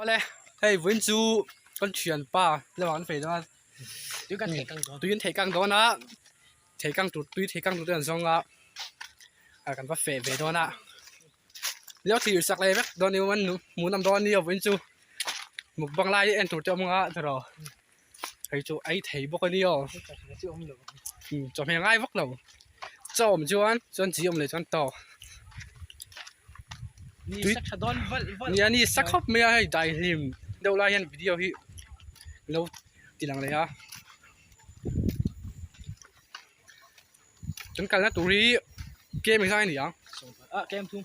Awle hei vawiin chu kan thianpa lamah kan fei dawn a tui kan thei kang dawn tui kan thei kang dawn a thei kang tur tui thei kang tur te an zawng a ah kan va feh ve dawn a lio thlir sak leh vek dawn ni an hmuh nawm dawn a nia vawiin chu mukbang lai en tur te awm anga tiraw hei chu ei thei bawk a nia chawhmeh ngai vak lo chaw awm chuan chuan chi awm leh chuan tawk. Ni sa tha dawn valh valh Nia ni sa khawp mai a hei daihlim deuh lai hian video hi lo ti lang leh a kan kalna tur hi kem engzah nge ni ang ah kem thum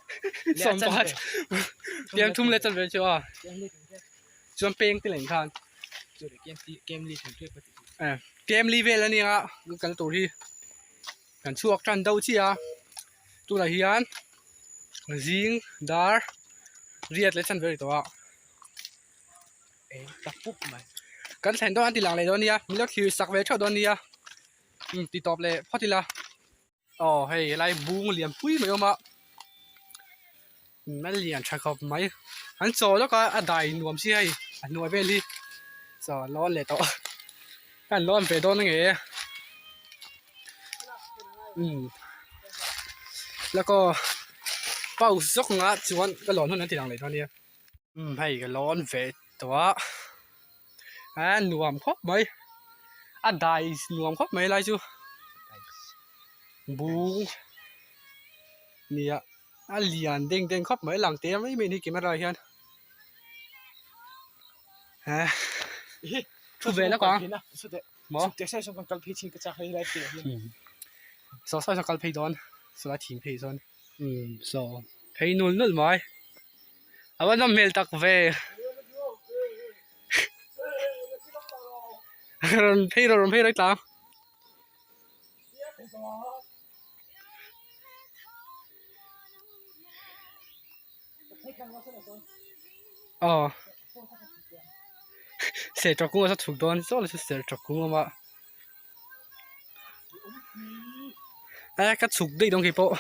sawmpakhat kem thum leh chanve chu a chuan peng te leh khan kem li vel a nia kan kalna tur hi kan chhuak tan deuh chiah a tunah hian zing dar riat leh chanve a ni tawh a kan thlen dawn an ti lang leh dawn nia min lo thlir sak ve theuh dawn nia umm ti tawp leh phawt ila aw hei helai bung lian pui mai a awm a a lian tha khawp mai an chaw lawk a a dai nuam si hei a hnuai vel hi chaw an lawn leh tawh an lawn ve dawn ange umm lakaw pause zawk ang a chuan ka lawn hun an ti lang leh dawn ania umm hei ka lawn ve tawh a a nuam khawp mai a dai nuam khawp mai lai chu bung nia a lian deng deng khawp mai lang te mai mai a ni camera ah hian eh thu ve lawk ang maw saw saw saw kal phei dawn saw lai thing phei sawn umm saw phei nul nul mai a va nawm hmel tak ve rawn phei rawh rawn phei rawh i tlang. Aw sertawk kung a chhuk dawn saw chu sertawk kung a awm a e ka chhuk daih dawn keipawh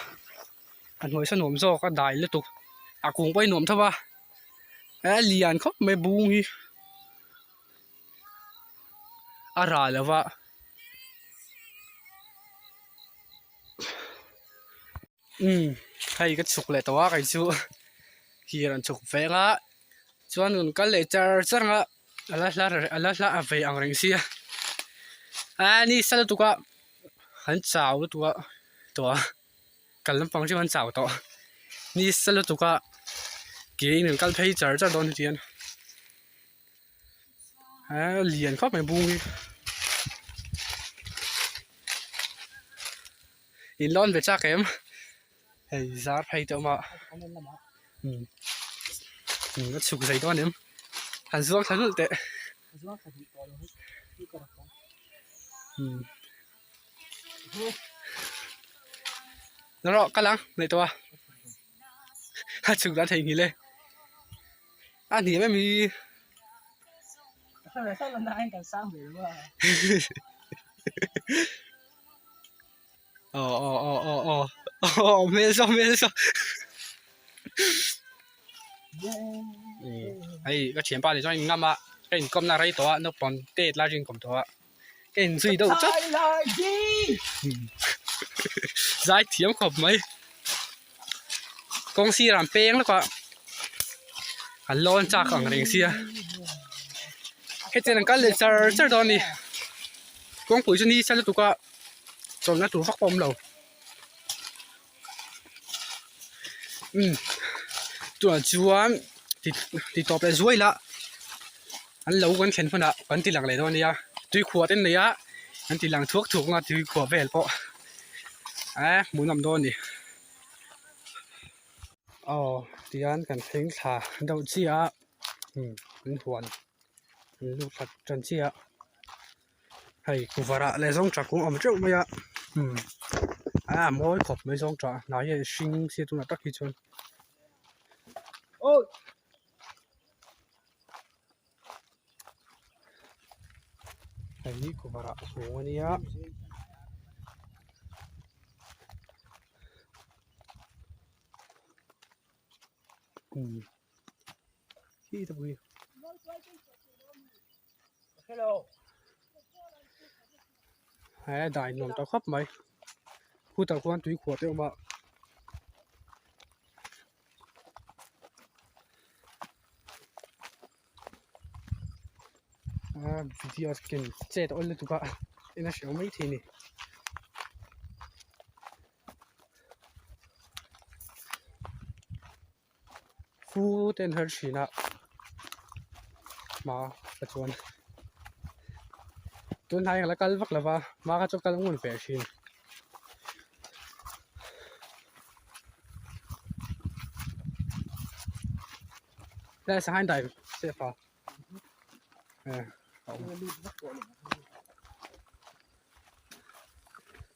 a hnuai saw nuam zawk a dai lutuk a kung pawh hi nuam tho a e lian khawp mai bung hi a rah lo va. Umm hei ka chhuk leh tawh a kei chu hi a rawn chhuk veng a chuan rawn kal leh char char ang a a la hla a la hla ve ang reng sia a ni sa lutuk a an chau lutuk a tawh a kal lampang chu an chau tawh ni sa lutuk a ke in an kal phei char char dawn hetiang. A lian khawp mai bung hi in lawn ve chak em hei zar phei te awm a umm a chhuk zai dawn em han zuang thla nulh teh umm rawh kal ang leh tawh a a chhuk dan theihnghilh e. A hniam em hi. Aw aw aw aw aw aw hmel saw hmel saw hei ka thianpa leh chuan in ngam a ka inkawmna rei tawh a naupang tet lai chu inkawm tawh a ka inzui deuh chauh zai thiam khawp mai. Kawng sirah an peng lawk a an lawn chak ang reng sia hetiang an kal leh char char dawn a ni kawngpui chu ni sa lutuk a chawlhna tur vak pawh a awm lo umm tunah chuan ti ti tawp leh zuai la an lo kan thlen hunah kan ti lang leh dawn a nia tuikhuah te an nei a an ti lang thuak thuak ang a tuikhuah vel pawh eh hmuhnawm dawn a ni. Aw tihian kan thleng thla deuh chiah a umm an huan an lut thla tan chiah a hei kuvarah leh zawngṭah kung a awm teuh mai a umm a mawi khawp mai zawngṭah hnai hi a hring sia tunah tak hi chuan hei hi kuvarah kung a nia. Umm khi te pawh hi. He dai nuam tawh khawp mai khutah khuan tui khuah te a awm a. Video ken chet awl lutuk a en a hreuh mai thei a ni. Fu te an her thin a hma ka chuan tunhnai ka la kal vak lo va hma kha chu kal ngun ve thin. Helai sangha in dai safe a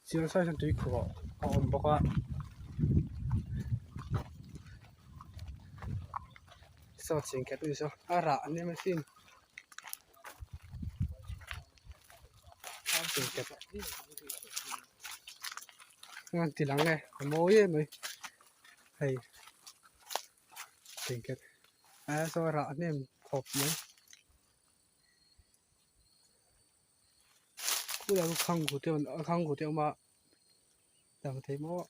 Chiang sawi hian tui khuh a awm bawk a saw ching khat a ni saw a rah an em asin a ti lang e a mawi em mai hei ching khat a saw a rah hnem khawp mai. Khulai chu khanghu te a khanghu te a awm a lang thei maw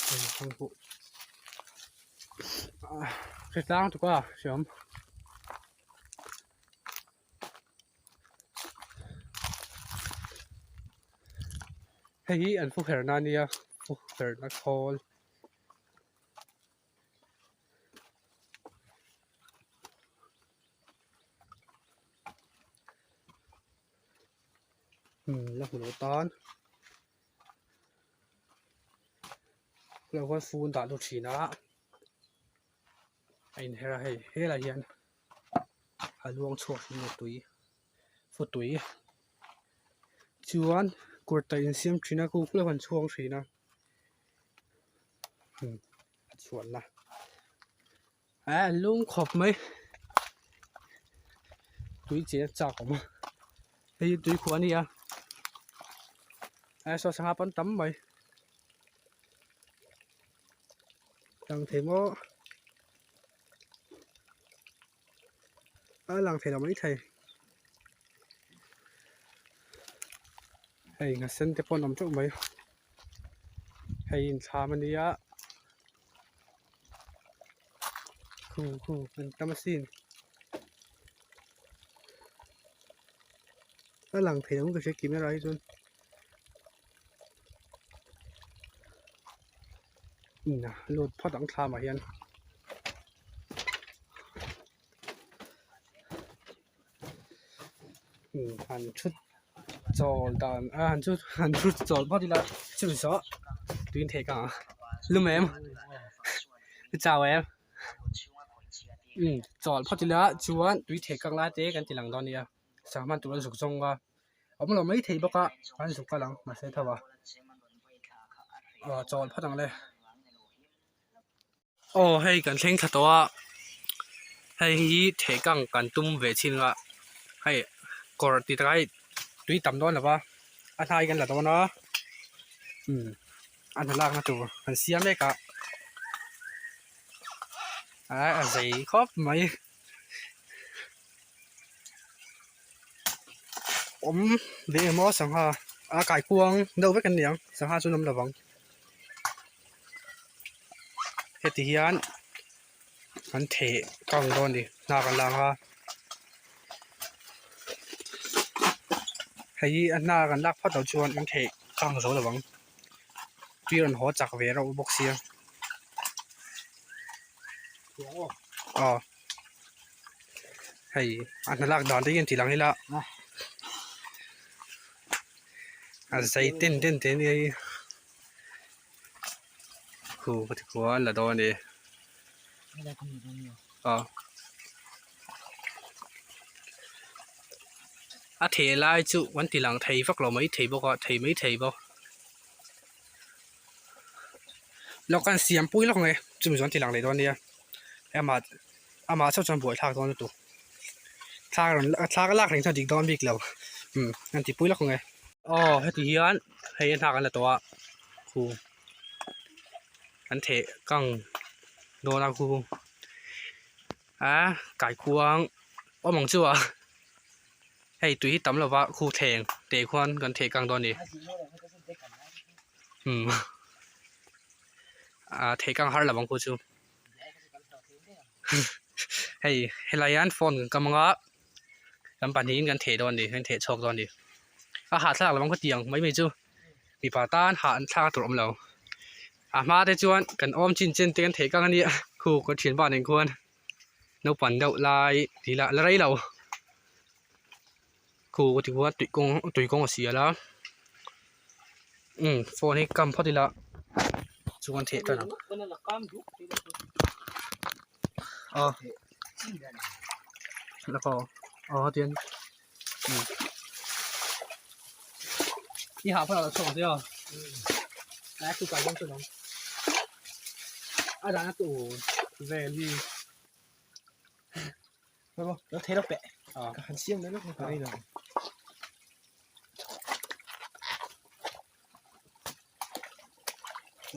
hei khanghu ah hritlang tuk a hriam. Hei hi an fuherhna a nia fuherhna khawl. La hmu lo tan hlauh phone dah lut thin a a inher a hei helaiah hian a luang chhuak thin a tui futui chuan kurtai insiam thin a kuk hlauh an chhuang thin a. A chhuanna a lum khawp mai tui che a chak awm a hei hi tui khuah a ni a saw sangha pawn tam mai lang thei maw a lang thei lo maithei hei nghasen te pawh an awm teuh mai. Hei inthlam a nia khu khu an tam asin a lang thei ang ka hria camera hi chuan lut phawt ang thlamah hian. Han thut chawl dan a han chu han thut chawl phawt ila chumi zawh tuin thei ka ang a lum em i chau em chawl phawt ila chuan tui thei kang lai te kan ti lang dawn a nia sangha hman tur an zuk zawng a awm lo mai thei bawk a an zuk kal ang mahse tho a aw chawl phawt ang le. Aw hei kan thleng thla tawh a hei hi thehkang kan tum ve chin a hei kawr ti taka hei tui tam dawn lo va a hnai kan la dawn a umm a hna lakna tur kan siam mek a ah a zei khawp mai awm ve emaw sangha a kaikuang deuh vek an ni ang sangha chu an awm lo vang. Heti hian an theh kang dawn a ni hna kan la ang a hei hi a hna kan lak phawt loh chuan an theh kang zo lo ang tui rawn haw chak ve reuh bawk sia aw hei a hna lak dan te hi an ti lang ila a zei ten ten te ania hi. Khu ka ti khuan la dawn a ni aw a theh lai chu kan ti lang thei vak lo mai thei bawk a thei mai thei bawk lawk kan siam pui lawk mai chumi chuan ti lang leh dawn nia amah amah chauh chuan buaithlak dawn lutuk thla rawn thla ka lak reng chuan dik dawn bik lo umm an ti pui lawk ang e. Aw heti hian hei a hnah kan la tawh a khu an theh kang dawn a khu. A kaikuang awm ang chu a hei tui hi tam lova khu thleng teh khuan kan theh kang dawn a ni umm ah theh kang har lo ang khu chu hei helai hian phone kan kam anga kan pahnihin kan theh dawn a ni kan theh chhuak dawn a ni a hahthlak lo ang khawtiang mai mai chu mipa tan hah an thlak tur a awm lo. A hma te chuan kan awm chin chen te kan theih kang a nia khu ka thian pa nen khuan naupang deuh lai tih lah la rei lo khu ka ti khuan tui kawng tui kawng a sial a umm phone hi kam phawt ila chuan theih tan ang aw la khaw aw hetiang umm i hah phawt ah chhuak ang che aw a chu kai dawn chuan ang a dahna tur vel hi Lo thei lawk teh ka han siam mai lawk ka rei lo.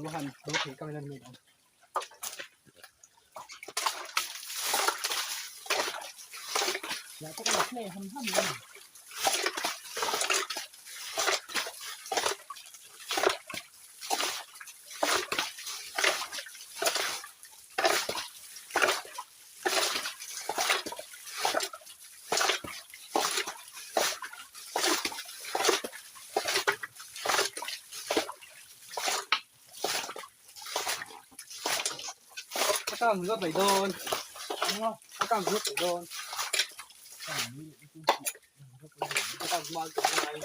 Lo han lo thei kang ila ni mai ang. Lah tak a play ham ham lo. A kang zawt mai dawn a kang zawt mai dawn a kang hma ngai.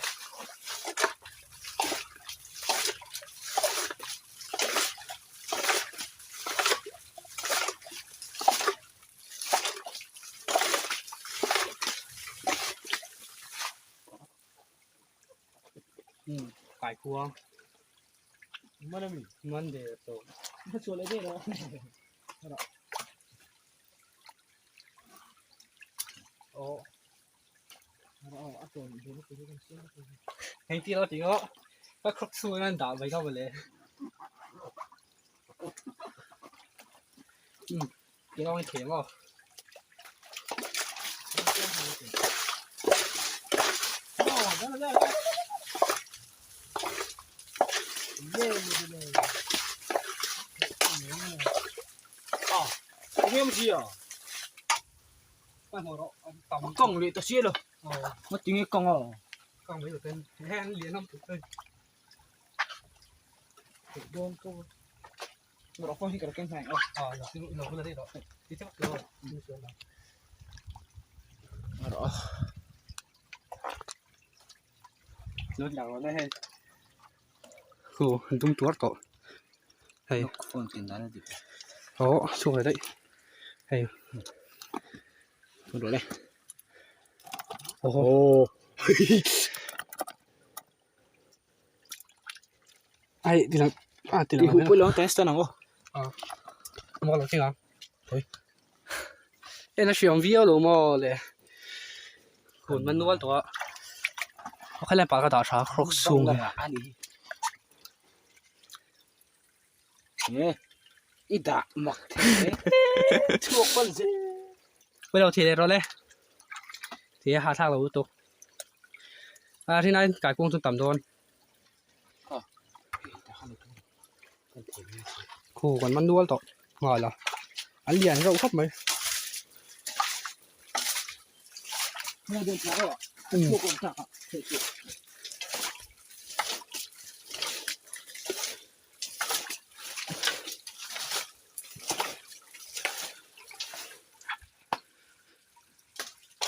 Um kaikuang Man ami man der tawh a chhuah leh daih lo aw aw a tawn ve lutuk hi kan siam lutuk heng tih lo tih ngawh ka khawk chhungin an dah mai kha mawle um tih ngawng hi thei maw. Kawng leh ta sia lo nga tinge kawng aw kawng mai ten hen lian awm tawh theih dawn ko rawh kawng hi ka lo keng hnai aw a lo lo la dei rawh ti chak lo rawh lo lang lo na hei khu dum tuar tawh hei phone ken dan a dik aw chhuak leh daih hei rawh le aw ai tilang a tilang tih huh pawh lo test ang aw a maw lo thleng ang en a hriam viau lo maw le hun man nual tawh a a khelai pah ka dah tha hrawk chhung hi i dah mak thei chhuak pal zel pawilo thei leh rawh le thei a hahthlak lo lutuk a rin aiin kaikung chu tam dawn. Khu kan man nual tawh nghal a an lian reuh khawp mai.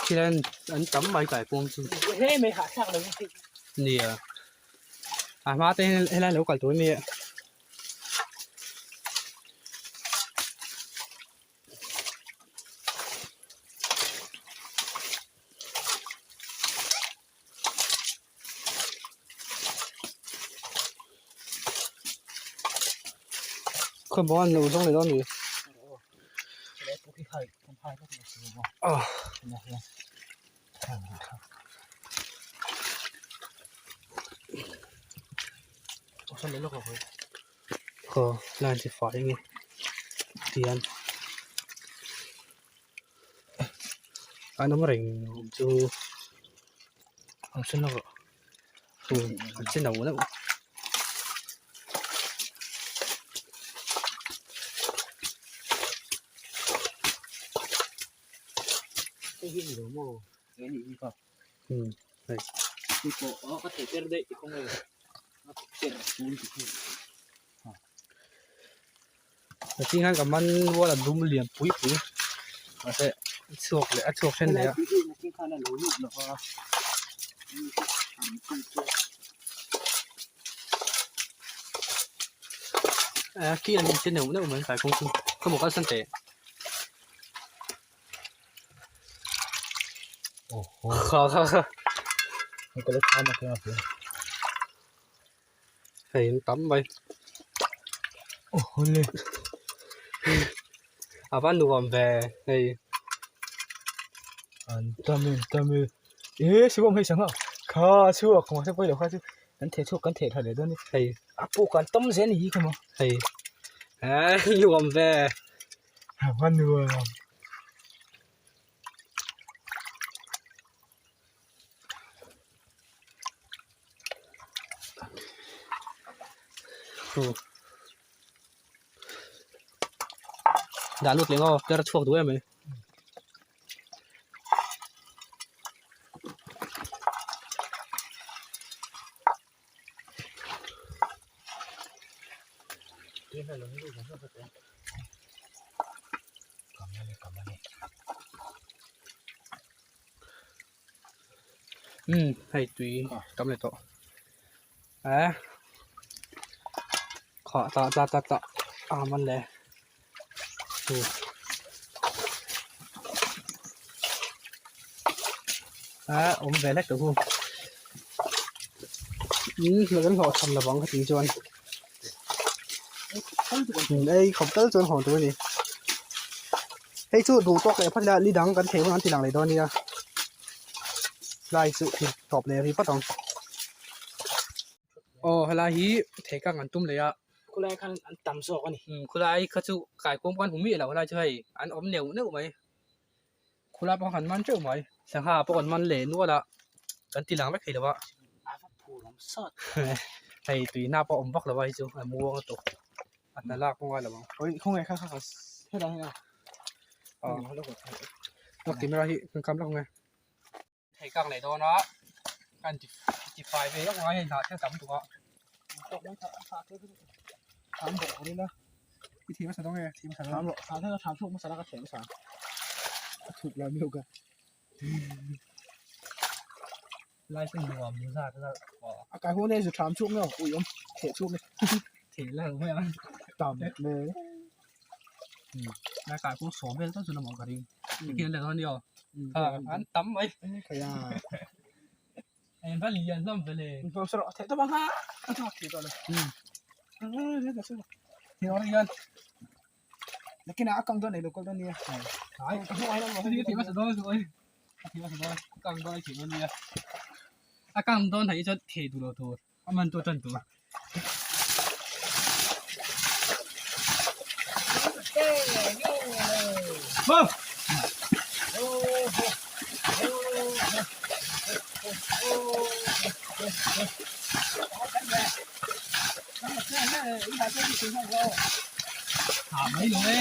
Khian an tam mai kaikuang chu nia a hma te hian helai lo kal tur a nia. Khawi maw an lo zawng leh dawn a ni. Aw. Khaw line chi fai nge tian. An awm reng awm chu An sen lo rawh. An che no deuh. Hei hi ni lo maw? He ni hi kha. Um hei. Hei pawh a ka thei ter daih kawng e. A ter tun ti khi. A ching hian ka man rual a dum lian pui pui mahse a chhuak leh a chhuak then leh a. A khi an inche neuh neuh mai kai kawng chu ka maw kalsan teh. Kha kha kha. Hei an tam mai a va nuam ve hei an tam e an tam e eh siwam hei sangha kha chhuak mahse pawi lo kha chu kan theh chhuak kan theh tha leh dawn a ni hei a puk an tam zel a ni hi kha maw hei eh nuam ve a va nuam. Dah lut leh ngaw ker chhuak duh em mai. Umm hei tui tam leh tawh eh khah tah tah tah tah a man le eh awm ve hlek tawh hu umm kan hlawh cham lovang ka tih chuan ei khawp tal chuan hawn tur a ni. Hei chu duh tawk leh phawt ila ni dang kan thei hun an ti lang leh dawn nia lai chu thil tawp leh rih phawt ang aw helai hi thei kang an tum leh a khulai khan an tam zawk a ni umm khulai kha chu kaikawm khan hmu miah lo helai chu hei an awm neuh neuh mai khulai pawh khan man teuh mai sangha pawh kan man leh nual a kan ti lang vek thei lo a a va phur awm sawt hei tui hna pawh a awm vak lo a hei chu a muang a tawp. A hna lak pawh ngai lo ang. Oi khawngaih kha kha kha helai hi a. Aw lak camera hi kan kam lak nge. Thei kak leh dawn a kan ti ti fai ve lawk ngai hei hnah thil tam tuk a. Tham bawk tur ila. I thei hmasa dawn nge thei hmasa dawn. Tham rawh tham thil tham chhuak hmasa la ka thei hmasa. A thuk lai miau ka. Lai chu nuam nu zat zat a kai huan e zu tham chhuak miau ui awm theh chhuak le theh la mai ang tam le lai kai pawh sawm vel chu lamah ka ring tikhian le dawn nia an tam mai khaia en va lian hlawm ve le theh tawp ang ha theh tawh le theh awr hian nakinah a kang dawn ei lo kal dawn nia ai theh hmasa dawn chu oi A thih hmasa dawn a kang dawn a thih dawn nia a kang dawn hei chuan theh duh lo tur a man tur tan tur. Thả mấy rồi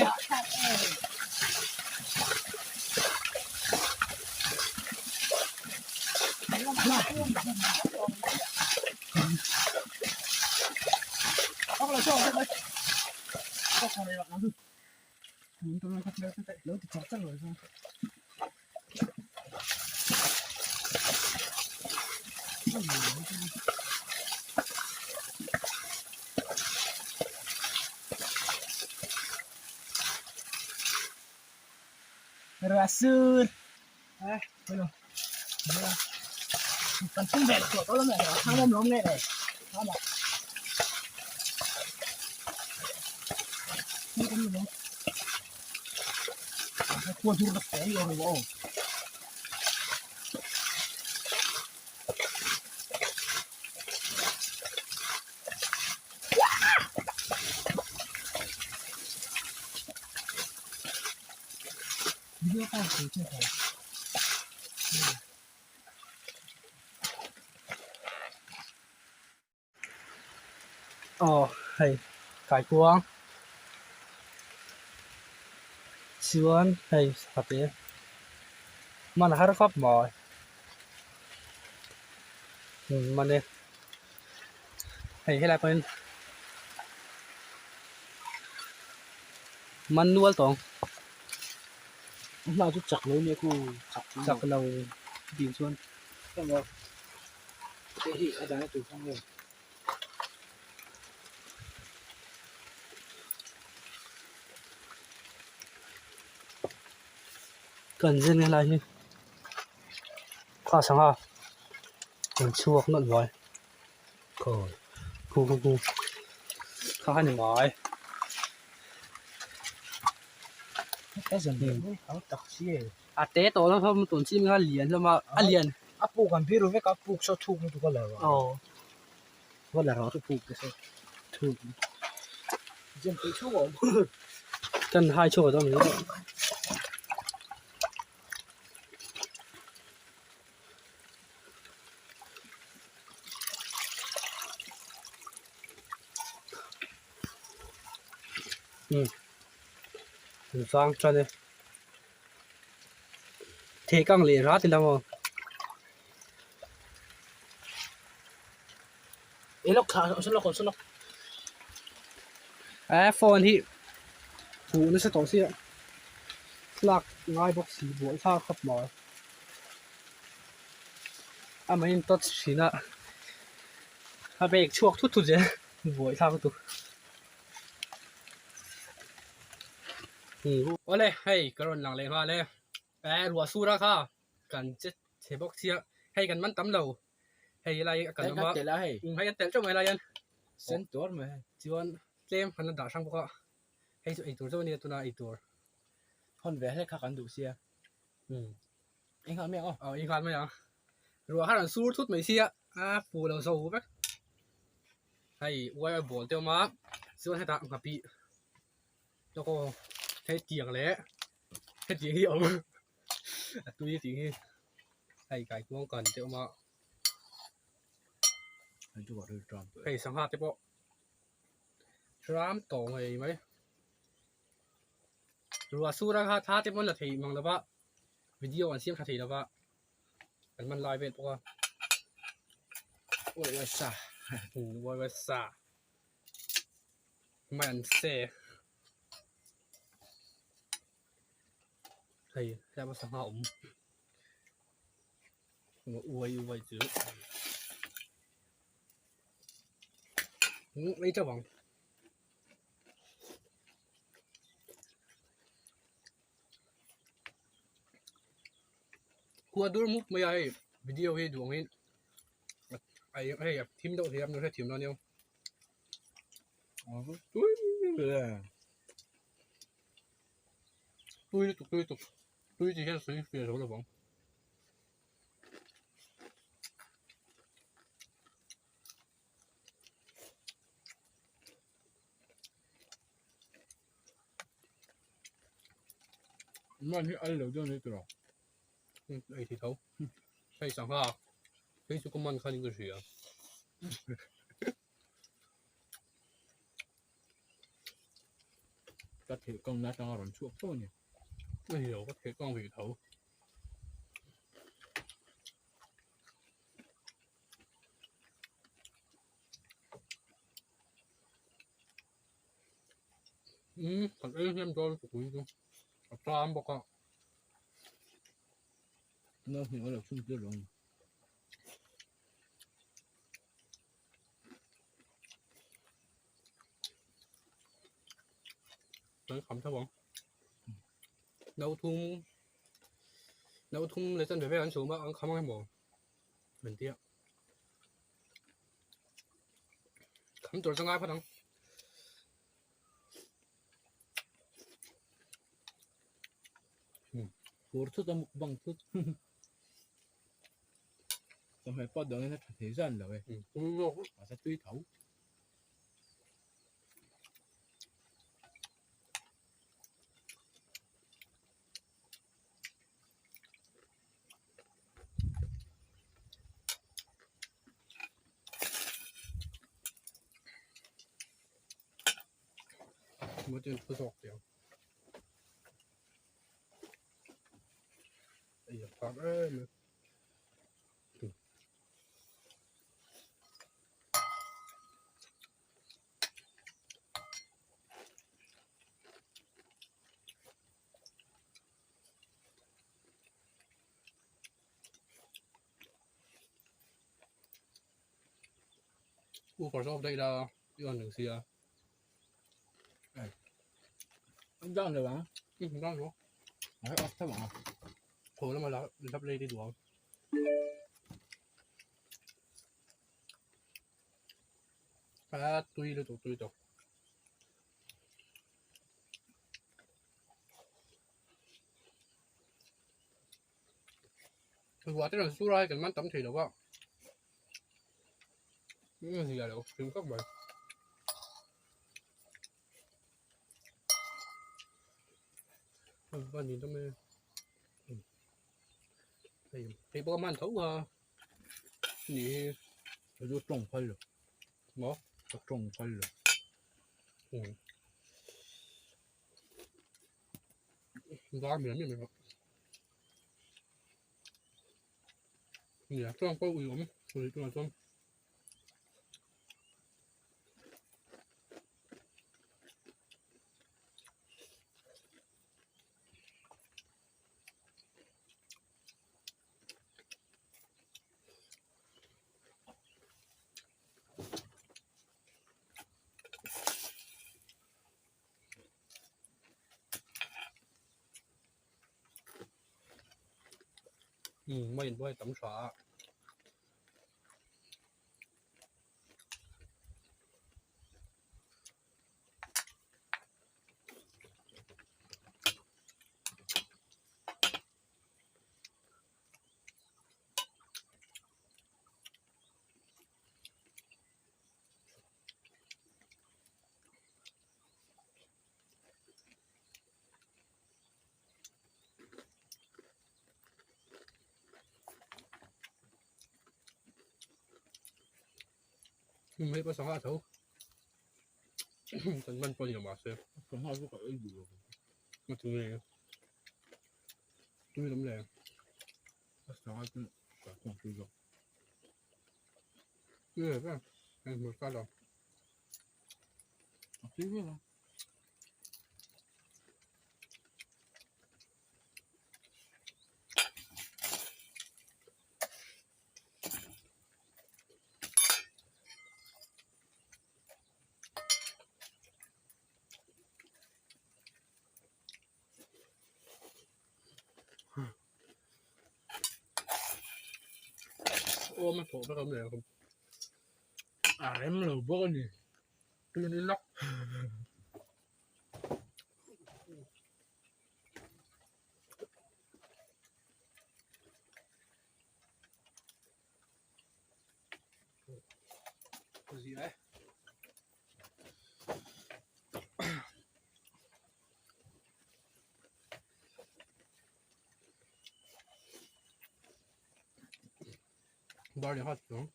Rasur. Kan tum ve tawh tawh lam eh thang awm lawm nge le thang ah khua dur dak te ni awm aw. Video call thei che thei. Aw hei kaikuang chuan hei sate hman a har khawp mai umm a ni hei helai pawhin man nual tawng hna chu chak lo nia khu chak lo tih chuan. Kan zin helai hi kha sangha kan chhuak nawlh mai khawi khu khu khu kha a ni mai. A te tawh lo hlawm tun chin kha lian hlawm a a lian. A puk an biru vek a a puk saw thuk lutuk a la rawh. Aw. Va la rawh chu puk te saw thuk. Zem pui chhung a awm. Kan hai chhuak a dawn ni. Um. Vang tan e. Theh kang leh rat ila maw. Eh phone hi huh nasa tawh sia thlalak ngai bawk si buai thlak khawp mai amahin touch thin a a bag chhuak thut thut zel buai thlak lutuk. Awle hei ka rawn lang leh nghal e eh ruah sur a kha kan che chhe bawk sia hei kan man tam lo hei helai a kan awm a hei an telh teuh mai helai hian sen tuar mai hei chuan tlem kan la dah hrang bawk a hei chu eitur zawk a nia tuna eitur hawn ve hlek kha kan duh sia i nghal mai ang aw aw i nghal mai ang ruah kha rawn sur thut mai sia a fu lo zo vek hei wire ball te awm a chuan hetah nghapih lawk aw hei tiang leh hetiang hi a awm a tui tih hi hei kaikuang kan te awm a hei sangha te pawh ram tawh ngei mai ruah sur a kha thla te pawn la thei mang lova video an siam tha thei lova kan hman lai vel bawk a uai uai sa uai uai sa mai an se hei helai pawh sangha awm uai uai chu ei teuh ang. Khua dur mup mai a hei video hi duh angin hei a thim deuh thei a min hrethiam dawn nia. Tui lutuk tui lutuk tui tih hian sawi fiah zo lovang. Man hi al lo dawn ni tawh ei thei tho hei sangha hei chu ka man khan in ka hria ka theh kang na atanga rawn chhuak tho a ni hei lo ka theh kang ve tho. Umm kan ei hnem dawn lutuk mai chu a tlâm bawk a. Nau hnih a lo chhung tir lo a ni. Kan kham tho ang. Nau thum nau thum leh chan ve ve an chhum a an kham ang emaw min tia. Kham tur chu ngai phawt ang. Fur thut a mukbang thut. Chawhmeh pawh dawngin a tha thei zan lo e. Mahse tui tho. Emaw chuan thu zawk teh ang. Ei a phak em em. Cooker zawk daih la i rawn ring sia. An down lo ang. Um down lo. Ai off tho ang. Khaw lama la lap lei te duh ang. A tui lutuk tui tawk. Ruah te rawn sur a hei kan man tam thei lo va. Zia lo hrim khawp mai. Van ni dawm e. Hei hei pawh a man tho a ni hi. Ka chu tawng phal lo. Maw? Ka tawng phal lo. Var miam miam mai. Nia chuan pawh ui awm ui tunah chuan Umm mai in tam tha a. Hei pawh sangha tho kan man pawh ni lo mahse Sangha chu ka ei duh lo a tui nge tui lam le sangha chu ka kawng tui zawk tui ve ve hei hmur ka lo a tui viau ang. Awm a thawh vek awm leh ang. A rem lo bawk a ni. Tui ni lawk. Gì đấy? Dar leh hat chuang.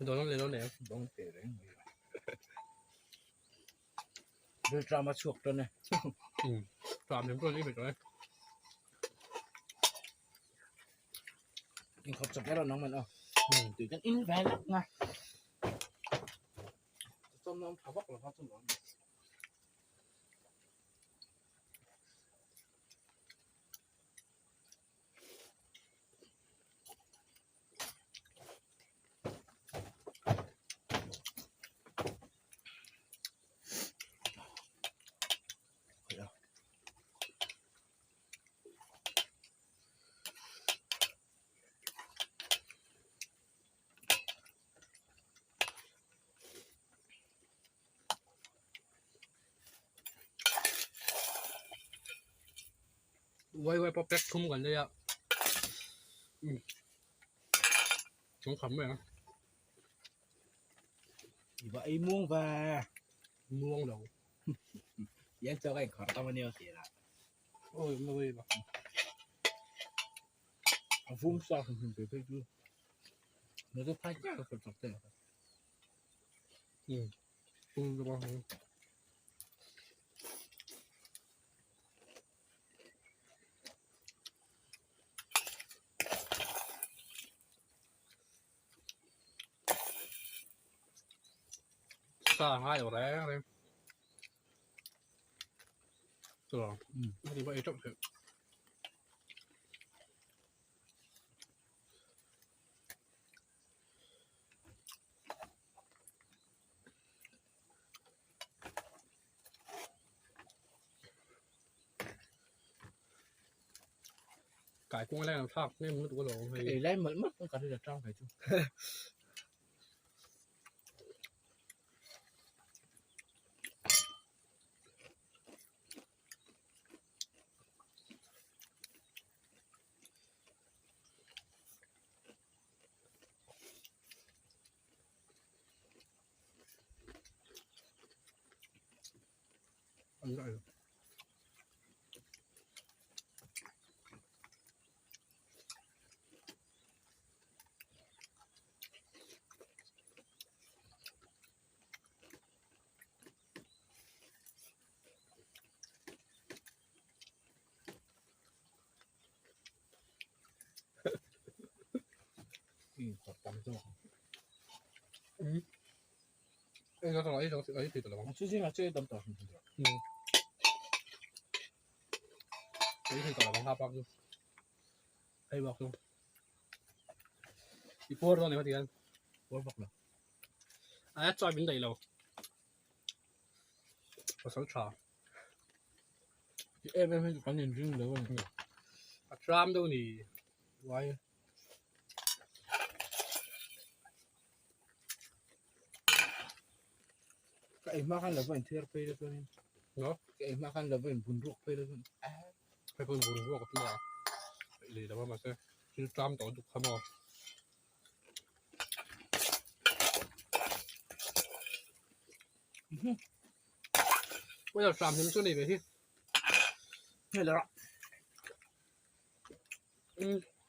Dawn leh dawn leh. Dawng teh reng mai a. Rilṭam a chhuak tan e. Ṭam hlim chuan i ve tawh e. Inkhawp chak erawh nang man aw. Tui kan in ve lek nga. Chawm nawm tha vak lo kha chu nuam. Uai uai pawh pack thum kan lei a chung kham mai ang I va ei muang ve muang lo Yan chaw ka inkhawr tam ania tih lah Awi awm lo ei ba A vum sa hrim hrim phei phei chu. Sa ngai lo reng reng chuan heti pawh ei teuh theih. Kai kung lai ang thlak hnem lutuk alawm hei. Ei lai mawlh mawlh pawn ka ri la tang ve chu. I puar dawn emaw tihian puar vak lo a chawi min daih lo pasal tha em em hi chu kan inring lo a ni a tram deuh a ni uai ka ei hma khan lo va inthiar phei la chuanin ka ei hma khan lo va inbun ruak phei la chuan Hei pawh bun ruak a tum a, lei lo a mahse thil tlam tawh duk kha maw. Pawh tlam hlim chu nei ve hi. Hei la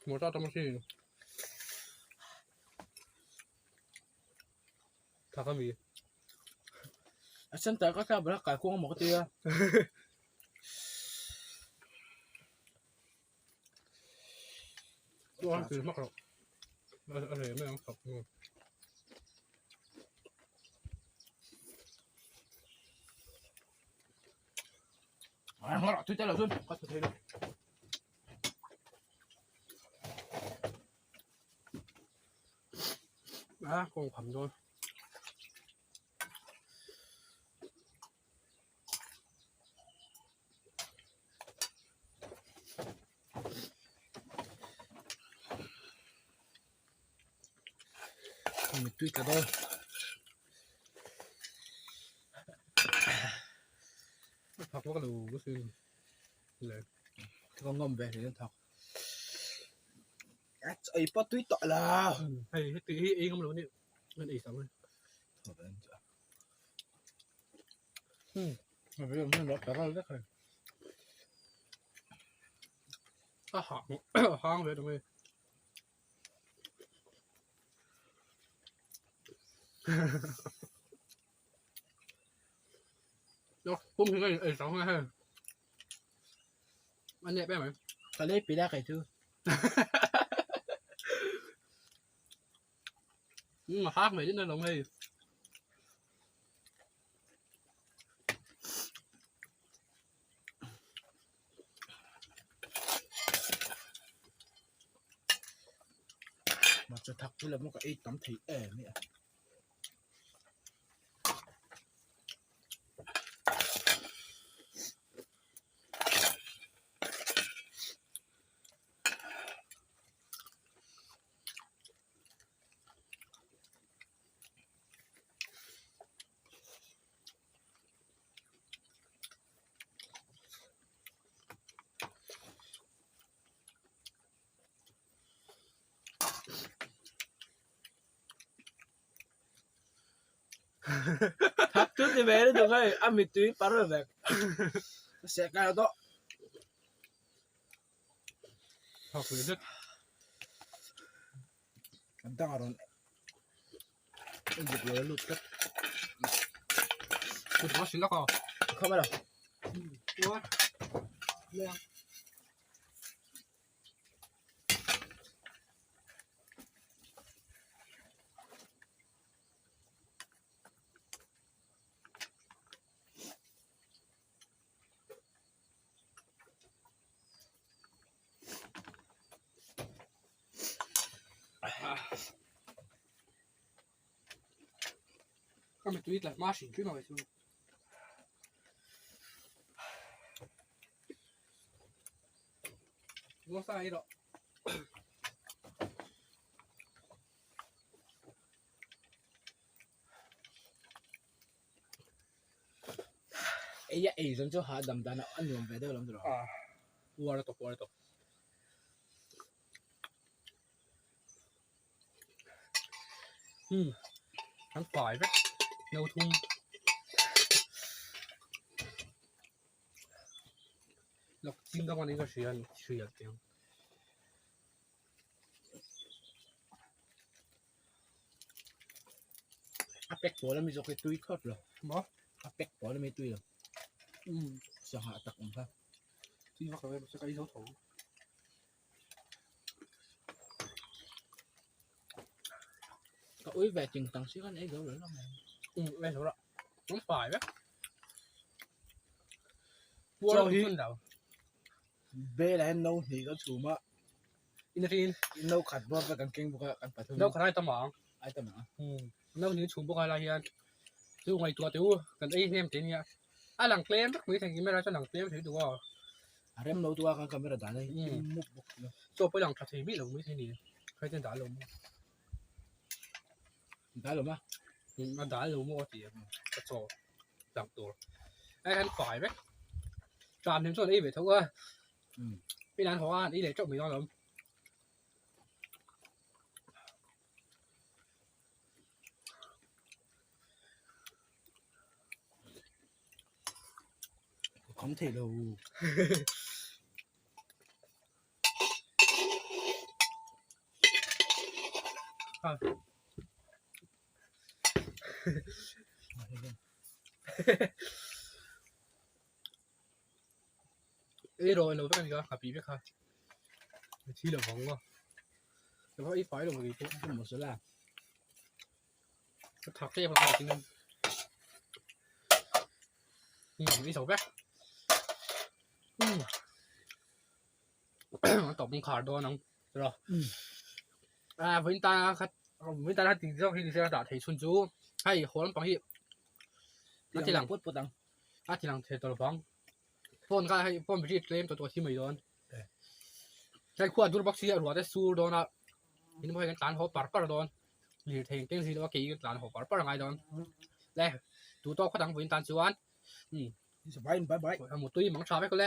Motor tam a sin. Thak a mi. A center ka thlak ber a kai khuang amaw ka tia. Chuan tui hmak loh a reh mai ang thak chu. Tui tel lo chuan ka tha thei lo. A kawng kham dawn. Mittui tla dawn. Thak vak lo ka sin le. Ka ngam ve hle thak. Ei pawh tui tawh lo. Hei heti hi ei ngam lo ni. An ei sam a. A hang a hang ve dawng e. Pum hi ka ei sang a hei. A nep em mai. Ka lei pi la kai chu. A hang ve din alawm hei. Hmarcha thak chu lam ka ei tam thei em mai a. Thak chu ti ve lutuk hei a mittui par vek seh kai lo tawh. Thak ve zet. An dang a rawn. A zuk lo a lut tlat. Kut va sil lawk aw. Khawm a lo. Chuan leng. Ka mittui tla hma hrim hrim a kei chu. Luasa ei rawh. Ei a ei zawng chu hahdam dan a nuam ve deuh lam tur a. Uar a tawp uar a tawp. Umm an fai vek no thum. Lawk ching ka hman in ka hria a ni hria teh ang. A pack pawl ami zawk hi tui thlawt lo maw a pack pawl ami tui lo sangha tak awm kha tui vak lo e mahse ka ei zo tho ka ui ve ting tang si khan ei zo lo lo mai ei zo la an fai vek chaw hi Bel ah hian no hnih ka chhum a in atangin no khat bawk a kan keng bawk a kan pathum no khat ai tam ang ai tam ang no hnih chhum bawk a lai hian chu ngaihtuah teh u kan ei hnem teh nia a lang tlem vek mai thei camera chuan lang tlem thei duh a a rem lo tu a kan camera dan a hi mup bawk si a chaw pawh lang tha thei miah lo mai thei ni khai ten dah lo maw dah lo ma a dah lo maw a ti a ka chaw lang tur ai kan fai vek tram hlim chuan ei ve tho a in an haw a an ei leh teuh mai dawn alawm. Kham thei lo. Ei rawh ilo vek a ni a nghapih vek a thi lo vang a ei fai lo mai pawh masala ka thak em a tin ei zo vek a tawp in khar dawn ang rawh a vawiin tana khat vawiin tana tih zawk hi ni se a dah thei chhun chu hei haw lampang hi a ti lang put put ang a ti lang thei tawh lovang phone kha hei phone battery tlem tawh tawh a thi mai dawn hei khua dur bawk si a ruah te sur dawn a in hmawh hi kan tlan haw par par dawn lirthei engtin zir lo a kei kan tlan haw par par a ngai dawn le duh tawk phawt ang vawiin tan chuan bye bye mutui mang tha vek le.